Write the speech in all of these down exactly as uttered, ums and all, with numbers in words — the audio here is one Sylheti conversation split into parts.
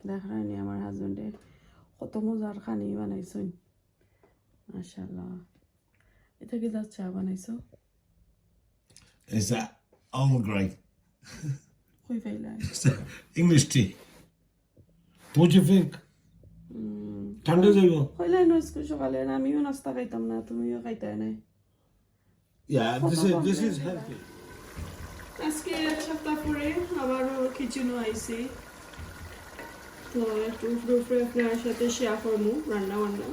দেখরায়নি আমার হাজবেন্ডে কত মজার খানি বানাইছইন। মাশাআল্লাহ। ইটা কিতা চা বানাইছো? It's a Earl Grey. কই পাইলা? It's a English tea. What do you think? হুম। ঠান্ডা যাইব? কইলাই না স্কুল সকালে, না আমিও নাস্তা খাইতাম না, তুমিও খাইতায় না। Yeah, this is this is healthy. আজকে এক সপ্তাহ পরে আবারও কিচেনও আইছি। তো একটু উপরে উপরে আপনার সাথে শেয়ার করবো রান্না বান্না।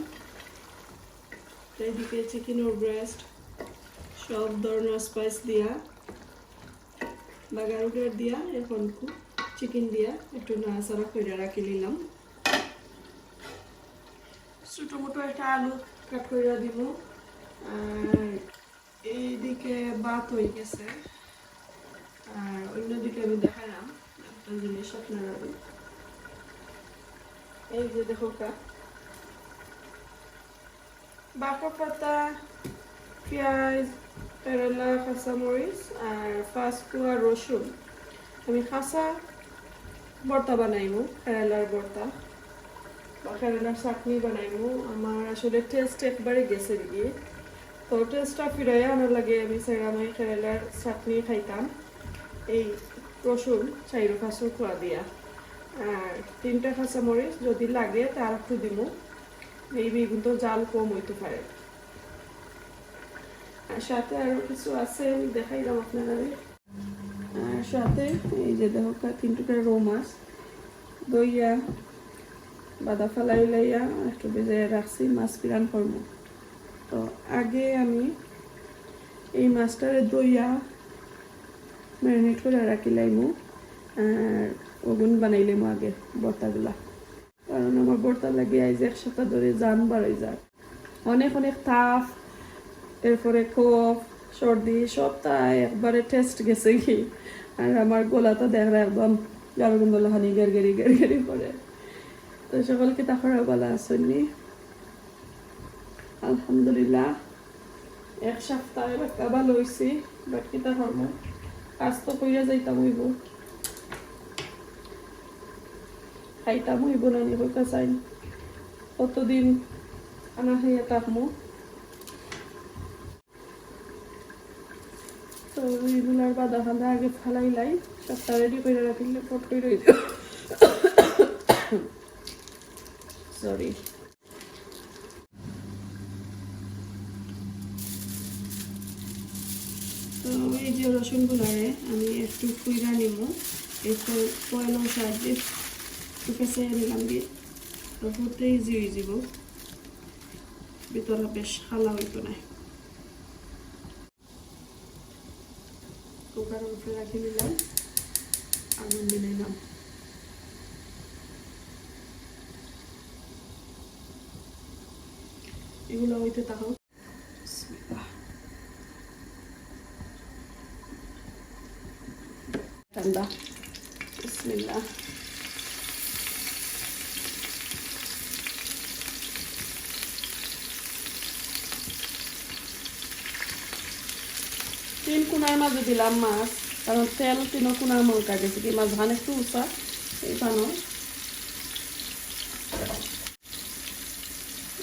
তো এদিকে চিকেনের ব্রেস্ট, সব ধরনের স্পাইস দিয়া, বাগার উগার দিয়া, এখন চিকেন দিয়া একটু নাড়াচাড়া করে রাখি নিলাম। ছোট মোটো একটা আলু কাট করে দিব। আর এইদিকে ভাত হয়ে গেছে। আর অন্যদিকে আমি দেখাইলাম একটা জিনিস আপনারা। এই যে দেখো কা, বাঁকা পাতা, পেঁয়াজ, করলা, কাঁচামরিচ আর পাঁচ কোয়া রসুন। আমি কাঁচা ভর্তা বানাইমু, করলার ভর্তা বা করলার চাটনি বানাইমু। আমার আসলে টেস্ট একবারে গেছে গিয়ে, তো টেস্টটা ফিরাইয়া আনার লাগে আমি চাইলাম এই করলার চাটনি খাইতাম। এই রসুন চাইরো পাঁচশো কোয়া দিয়া, আর তিনটা কাঁচামরিচ যদি লাগে তা আর একটু দিমু। মেবি কিন্তু জাল কম হইতে পারে। আর সাথে আরো কিছু আছে, আমি দেখাইলাম আপনারা। আর সাথে এই যে দেখো কা, তিন টুকরা রৌ মাছ ধইয়া বাদা ফালাই লাইয়া একটু ভেজে রাখছি, মাছ পিরান করবো। তো আগে আমি এই মাছটারে ধইয়া ম্যারিনেট করে রাখি লাইমু, আর ওগুন বানাই লাইমু আগে ভর্তাগুলা। কারণ আমার ভর্তা লাগে আইজ এক সপ্তাহ ধরে জান বাড়াই যায়। অনেক অনেক তাপ, এরপরে কফ, সর্দি, সবটা একবারে টেস্ট গেছে কি। আর আমার গলাটা দেখরা একদম গারো গন্ধ লাখানি গেরগেরি গেরগেরি করে। তো সকল কিতা খবর, ভালা আছইন নি? আলহামদুলিল্লাহ, এক সপ্তাহ এবার ভালা অইছি, বাট কিতা করবো, কাজ তো কইরা যাইতাম অইবো। খাইতাম অইবো না নি, কইতা চাইন। কতদিন আনা খাইয়া থাকমু। তো এইগুলার বাদা ফাদা আগে ফালাই লাই, সবটা রেডি করে রাখিলে ফট করে রয়ে যাবে। সরি। তো এই যে রসুনগুলারে আমি একটু কুইরা নিমু, একটু ফয়েলর সাহায্যে একটু পেঁচাইয়া নিলাম গিয়া, তো করতে ইজি হয়ে যাব, ভিতরে বেশ হালা হইতো না। কুকারের উপরে রাখি নিলাম, আগুন দিলাইলাম। এগুলা হইতে থাকো। বিসমিল্লাহ। ঠান্ডা। বিসমিল্লাহ। তিন কোনার মাঝে দিলাম মাছ, কারণ তেল তিন কোনার মধ্যে গেছে কি, মাছ ভান একটু উঁচা, এই পানো।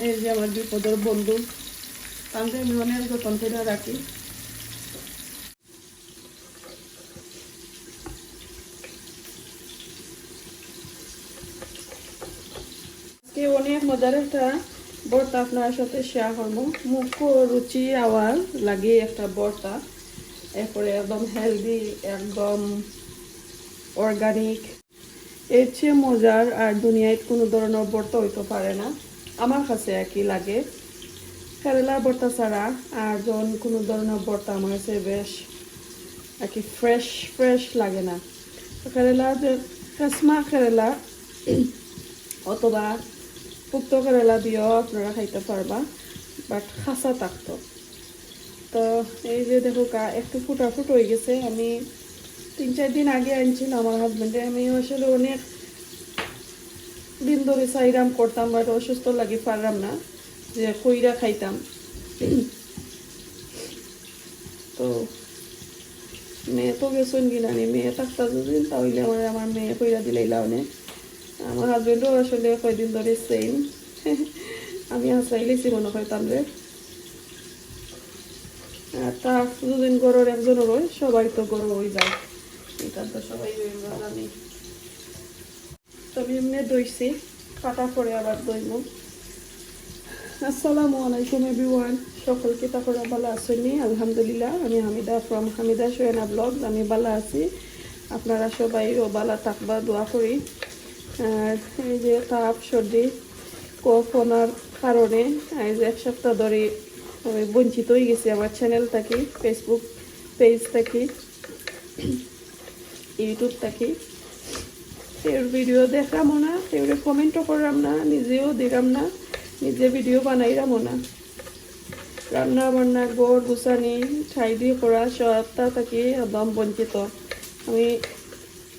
এই যে আমার বিপদের বন্ধু, তাকে আমি অনেক যত্ন করে রাখি। আজকে অনেক মজার একটা ভর্তা আপনার সাথে শেয়ার করবো। মুখো রুচি আওয়ার লাগে একটা ভর্তা, এরপরে একদম হেলদি, একদম অর্গানিক। এর চেয়ে মজার আর দুনিয়াত কোনো ধরনের ভর্তা হইতে পারে না, আমার কাছে আর কি লাগে। কেরালার ভর্তা ছাড়া আর যখন কোনো ধরনের ভর্তা আমার কাছে বেশ আর কি ফ্রেশ ফ্রেশ লাগে না। তো কেরালা যে কেসমা কেরালা অথবা পুক্ত কেরালা দিয়েও আপনারা খাইতে পারবা, বাট খাসা থাকতো। তো এই যে দেখো কা, একটু ফুটা ফুট হয়ে গেছে। আমি তিন চার দিন আগে আনছিল আমার হাজবেন্ডে। আমি আসলে অনেক দিন ধরে চাইরাম করতাম, বাট অসুস্থ লাগি পারলাম না যে কইরা খাইতাম। তো মেয়ে তো গেছইন কি নানি, মেয়ে থাকতা যদি, তাহলে আমার, আমার মেয়ে কইরা দিলাইলা অনেক। আমার হাজবেন্ডও আসলে কয়দিন ধরে সেম। আমি হাসাইলেছি মনে হয় তানরে। আর তা দুদিন ঘরর একজনর অয়, সবাই তো ঘরো অই যায়, এটা তো সবাই আমরা জানি। তো আমি এমনি ধইছি, কাটার পরে আবার ধইমু। আসসালামু আলাইকুম এভরিওয়ান, সকল কিতা খবর, ভালা আছইন নি? আলহামদুলিল্লাহ, আমি হামিদা from হামিদা সোয়েনা ব্লগস, আমি ভালা আছি। আপনারা সবাইও ভালা থাকবা, দোয়া করি। আর এই যে তাপ সর্দি কফ অনার কারণে আজ এক সপ্তাহ ধরে আমি বঞ্চিত অই গেছি আমার চ্যানেল থাকি, ফেসবুক পেজ থাকি, ইউটিউব থাকি। কেউর ভিডিও দেখরামও না, কেউরে কমেন্টও কররাম না, নিজেও দিরাম না, নিজে ভিডিও বানাইরামও না। রান্না বান্না, ঘর গুছানি, tidy করা, সবটা থাকি একদম বঞ্চিত। আমি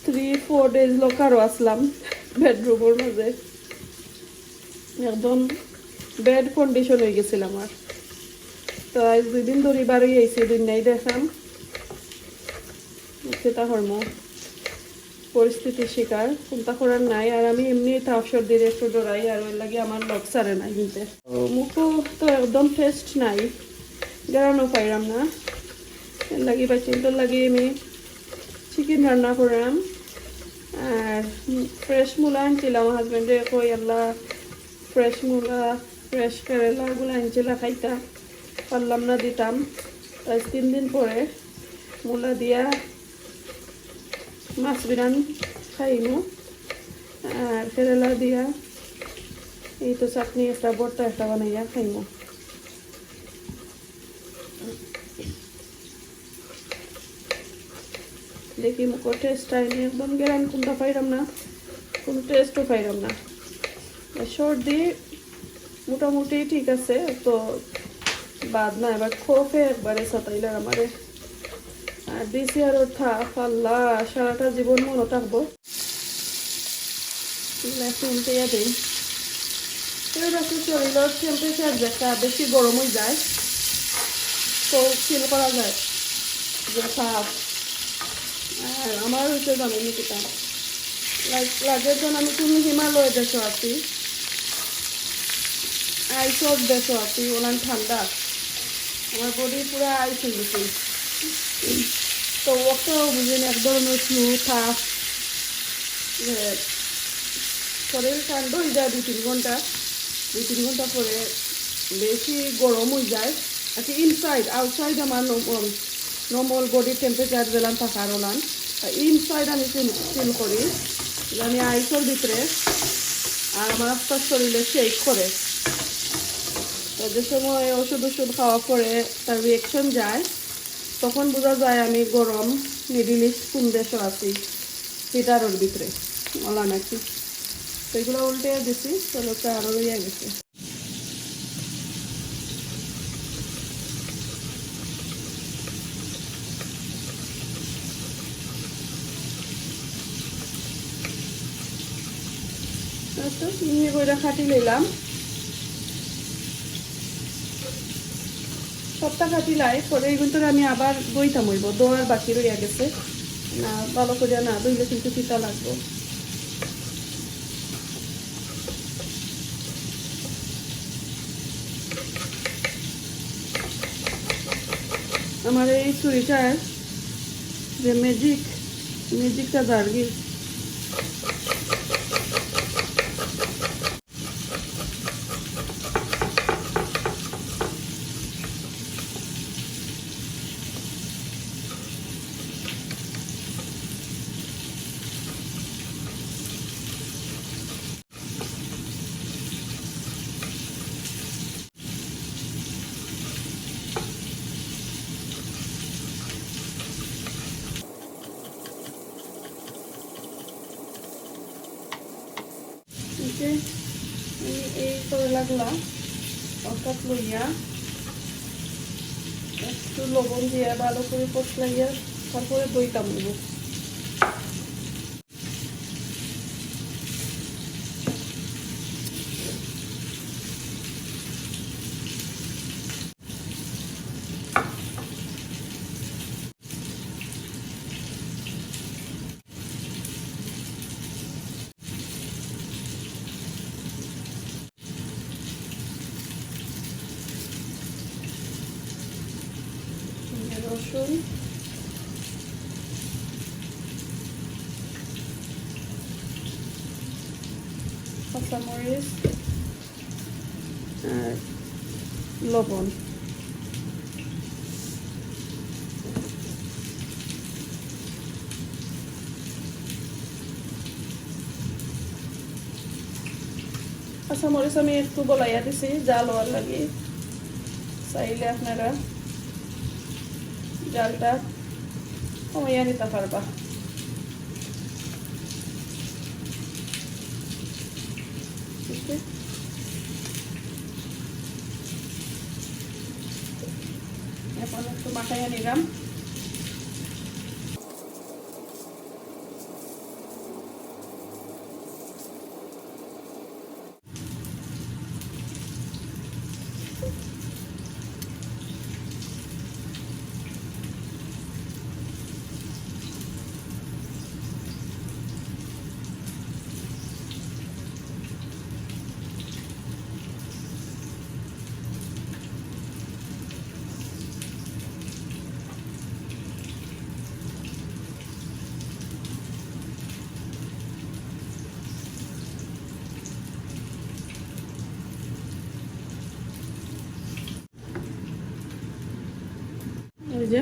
থ্রি ফোর ডেজ লকারও আছলাম বেডরুমর মাঝে, একদম ব্যাড কন্ডিশন অই গেছিল আমার। তো আজ দুই দিন ধরি বারই আইছি, দুই নাই দেখাম। কিতা করমু, পরিস্থিতির শিকার, কুন্তা করার নাই। আর আমি এমনি তাপ সর্দির একটু ডরাই, আর অইর লাগি আমার লগ ছাড়ে না কিনতে। তো মুখও তো একদম টেস্ট নাই, গেরানও পাইরাম না। এর লাগি বাচ্চাইন্তর লাগি আমি চিকেন রান্না কররাম। আর ফ্রেশ মূলা আনছিলাম, হাজবেন্ডে কই আল্লাহ, ফ্রেশ মূলা, ফ্রেশ কেরেলা অগুলা আনছিলা খাইতা, পারলাম না দিতাম। আজ তিন দিন পরে মূলা দিয়া মাছ বিরান খাইমু, আর কেরেলা দিয়া এই তো চাটনি একটা, ভর্তা একটা বানাইয়া খাইমু। দেখি মুখো টেস্ট আইনি, একদম গেরান কুন্তা পাইরাম না, কুনু টেস্টও পাইরাম না। আর সর্দি মোটামুটি ঠিক আছে, তো বাদ না, এবার খোফে একবারে সাতাইলার আমারে। আর দিছি আরো থাপ, আল্লাহ, সারাটা জীবন মনো থাকবো। এগুলা একটু উল্টাইয়া দেই। কেউর আছে শরীরর টেম্পারেচার যেটা বেশি গরম অই যায়, তো ফিল করা যায় যে তাপ। আর আমার অইছে জানো নি কিতা, লাইক, লাগে যেন আমি কুনু হিমালয় দেশো আছি, আইসর দেশো আছি, ওলান ঠান্ডা। আমার বডি পুরা আইস অই গেছে। তো ওটাও বুঝেন এক ধরনের ফ্লু, তাপ, যে শরীর ঠান্ডা অই যায় দুই তিন ঘন্টা, দুই তিন ঘন্টা পরে বেশি গরম অই যায়। আর কি ইনসাইড, আউটসাইড আমার নর্মাল, নর্মাল বডি টেম্পারেচার যেলান থাকার ওলান, ইনসাইড আমি ফিল, ফিল করি যে আমি আইসর ভিতরে, আর আমার আস্তা শরীরে শেক করে। তো যে সময় ওষুধ ওষুধ খাওয়া পরে তার রিয়াকশন যায়, তখন বুঝা যায় আমি গরম, মিডল ইস্ট কুন দেশো আছি, হিটারর ভিতরে, ওলা নাকি। তো এগুলা উল্টে দিছি, চলো, চা আরো রইয়া গেছে। তো মিহি কইরা কাটি লইলাম। সবটা কাটিলাই, পরে এগুন তো আমি আবার ধইতাম অইবো, ধোয়ার বাকি রইয়া গেছে। না, ভালো করিয়া না ধইলে কিন্তু তিতা লাগবো। আমার এই ছুরিটার যে ম্যাজিক, ম্যাজিকটা জারগি। ওকে, আমি এই করে লাগলাম, অর্থাৎ লইয়া একটু লবণ দিয়া ভালো করে কষলাইয়া তারপরে দইটা নিব। রসুন, কাঁচামরিচ, আর লবণ। কাঁচামরিচ আমি একটু গলাইয়া দিছি ঝাল অওয়ার লাগি। চাইলে আপনারা ঝালটা কমাইয়া নিতা পারবা। বুঝলে? এখন একটু মাখাইয়া নিলাম। এই যে,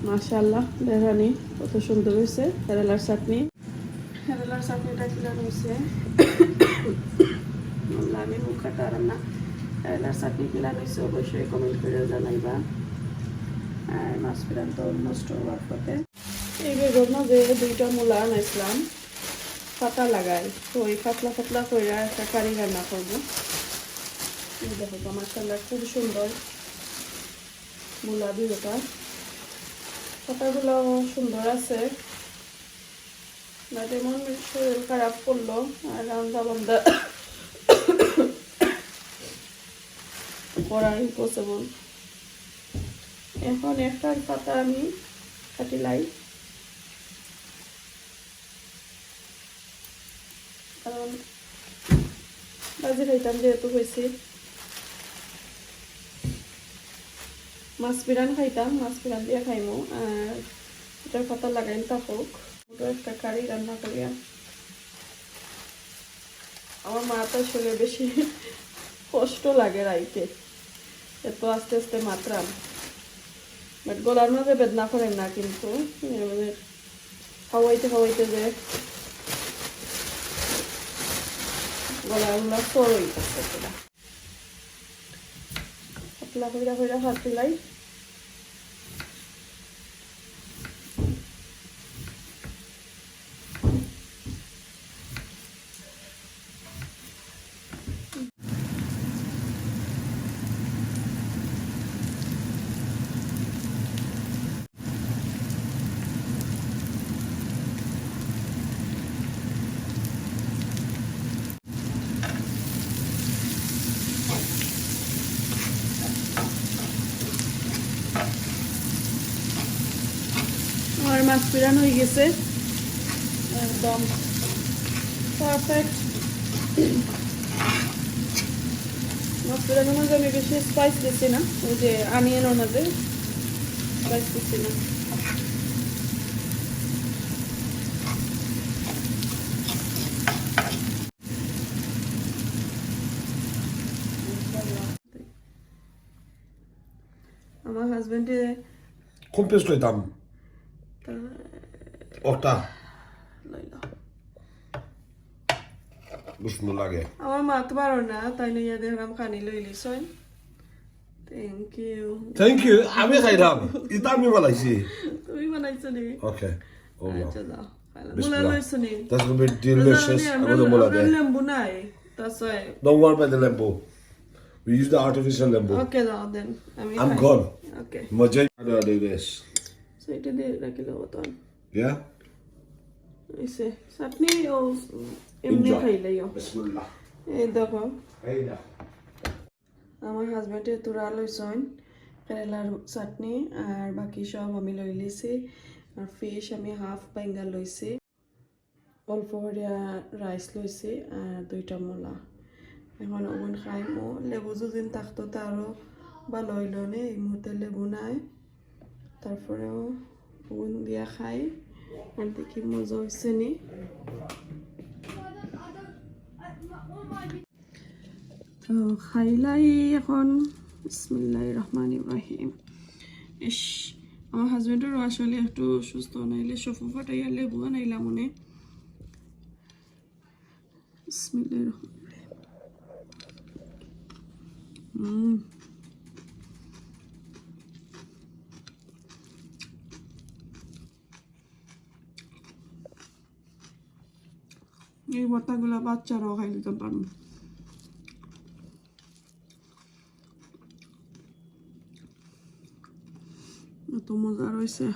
মাশাআল্লাহ, দেখরানি কত সুন্দর হইছে কেরালার চাটনি। কেরালার চাটনিটা কিলা হইছে? আল্লাহ, আমি মুখ খাটারাম না। কেরালার চাটনি কিলা হইছে অবশ্যই comment করে জানাইবা। আর মাছ ফিরান তো almost হওয়ার পথে। এই বেগর মাঝে দুইটা মূলা আনাইছিলাম, পাতা লাগাই, তো এই পাতলা পাতলা কইরা একটা কারি রান্না করবো। এই দেখো তো, মাশাআল্লাহ, খুব সুন্দর মূলা দুইটা, পাতাগুলো সুন্দর আছে। না, তেমন শরীর খারাপ করলো, আর রান্দা বান্দা করা impossible। এখন একটার পাতা আমি কাটিলাই, কারণ বাজি খাইতাম যেহেতু হয়েছি। মাছ বিরান খাইতাম, মাছ বিরান দিয়া খাইমু। আর এটার পাতা লাগাইন তা হোক, ওটা একটা কারি রান্না করিয়া। আমার মা তো আসলে বেশি কষ্ট লাগে রাইতে, এত আস্তে আস্তে মাতরাম। But গলার মাঝে বেদনা করে না, কিন্তু মানে খাওয়াইতে খাওয়াইতে যে গলা গুলা সর হইতাছে পুরা। পাতলা কইরা কইরা ভাত দিলাই। আমার মাছ পিরান হয়ে গেছে, একদম perfect। মাছ পিরানোর মাঝে আমি বেশি spice দিচ্ছি না, ওই যে অনিয়নের মাঝে spice দিচ্ছি না। আমার husband-এ কোন paste লইতাম? তা ওটা। লইল। বিসমিল্লাহ আগে। আমার মা তো পারো না, তাই লইয়া দেখলাম খানি লইলি, সই। Thank you। Thank you, আমি খাইলাম। এটা আমি বানাইছি। তুমি বানাইছো নি? Okay। Oh, wow। আচ্ছা, দাও। খাইলাম। বিসমিল্লাহ। মূলা লইছো নি? That's gonna be delicious। আমি তো মূলা দেই। লেম্বু নাই, that's why। Don't worry about the লেম্বু। We use the artificial লেম্বু। Okay, দাও then। আমি I'm খাই। Gone। Okay। মজাই। How do I do this? So এটা দিয়ে রাখিলে হতো। Yeah? এই সে, চাটনি ও এমনি খাইলেও। বিসমিল্লাহ। এই দেখো। এই না। আমার husband-এ তুরা লইছইন, কেরালার চাটনি, আর বাকি সব আমি লই লিছি। আর fish আমি half ভাঙ্গা লইছি, অল্প করিয়া rice লইছি, আর দুইটা মূলা। এখন ওগুন খাইমু, লেবু যদি থাকতো তো আরো ভালা অইলো নে, এই মুহূর্তে লেবু নাই, তারপরেও অগুন দিয়া খাই। আর দেখি মজা অইছে নি। তো খাইলাই অখন। বিসমিল্লাহির রহমানির রহিম। ইস, আমার হাজবেন্ডেরও আসলে একটু অসুস্থ, নাইলে সফু ফাটাইয়া লেবু আনাইলাম অনে। বিসমিল্লাহির রহমানির রহিম। হুম। এই ভর্তাগুলা বাচ্চারাও খাই দিতে পারবো। এত মজা রইছে।